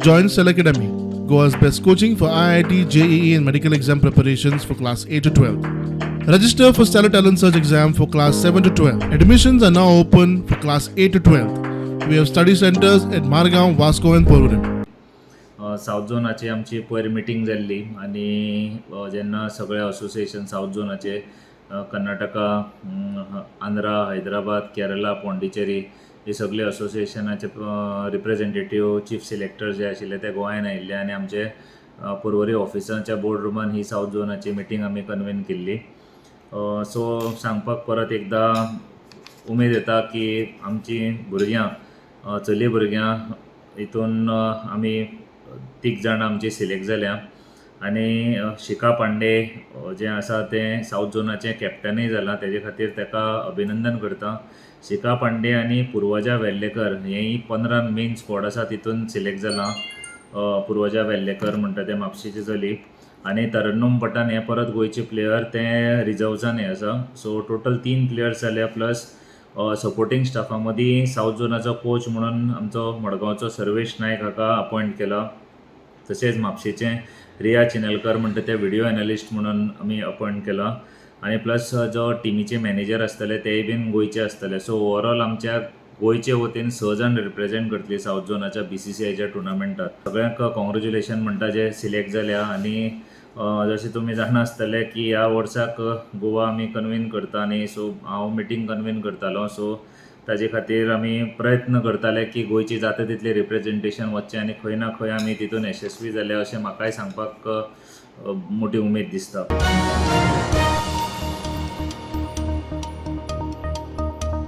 Join Cell Academy, Goa's best coaching for IIT, JEE, and medical exam preparations for class 8 to 12. Register for Stellar Talent Search exam for class 7 to 12. Admissions are now open for class 8 to 12. We have study centers at Margao, Vasco, and Porvorim. South झोनाची आमची पयर meeting जाल्ली आनी जेन्ना सगळे association south झोनाचे Karnataka, Andhra, Hyderabad, Kerala, Pondicherry हे सगळे असोसिएशनाचे representative, chief selector जे आशिल्ले ते गोंयान आयिल्ले आनी आमचे पर्वरी ऑफिसाच्या बोर्ड रुमान ही सावथ झोनाची मिटींग आमी कन्वीन केल्ली. सो सांगपाक परत एकदां उमेद येता की आमची भुरग्यां, चली भुरग्यां हितून आमी तीग जाणां आमची सिलेक्ट जाल्या आनी शिखा पांडे जें आसा तें सावथ झोनाचें कॅप्टनूय जालां. तेजे खातीर ताका अभिनंदन करता. शिखा पांडे आनी पुर्वजा वेल्लेकर हेंय 15 मेन स्कॉड आसा तितून सिलेक्ट जालां. पुर्वजा वेल्लेकर म्हणटा तें म्हापशेचें चली आनी तरन्नुम पठाण हें परत गोंयचें प्लेयर, तें रिजर्व्सान हें आसा. सो टोटल तीन प्लेयर्स जाल्या, प्लस सपोर्टींग स्टाफा मदीं सावथ झोनाचो कोच म्हणून आमचो मडगांवचो सर्वेश नायक हाका अपॉयंट केला. तशेंच म्हापशेचें रिया चिनलकर म्हणटा ते व्हिडियो एनालिस्ट म्हणून आमी अपॉयंट केला आनी प्लस जो टिमीचे मॅनेजर आसतले तेय बीन गोंयचे आसतले. सो ओवरऑल आमच्या गोंयचे वतीन स जाण रिप्रेझेंट करतली सावथ झोनाच्या बीसीसीआयच्या टुर्नामेंटात. सगळ्यांक कॉंग्रेच्युलेशन म्हणटा जे सिलेक्ट जाल्या. आनी जशें तुमी जाणा आसतले की ह्या वर्साक गोवा आमी कन्वीन करता आनी सो हांव मिटींग कन्वीन करतालो. सो ताजे खातीर आमी प्रयत्न करताले की गोंयची जाता तितलें रिप्रेझेंटेशन वचचें आनी खंय ना खंय आमी तितून यशस्वी जाले अशें म्हाकाय सांगपाक मोटी उमेद दिसता.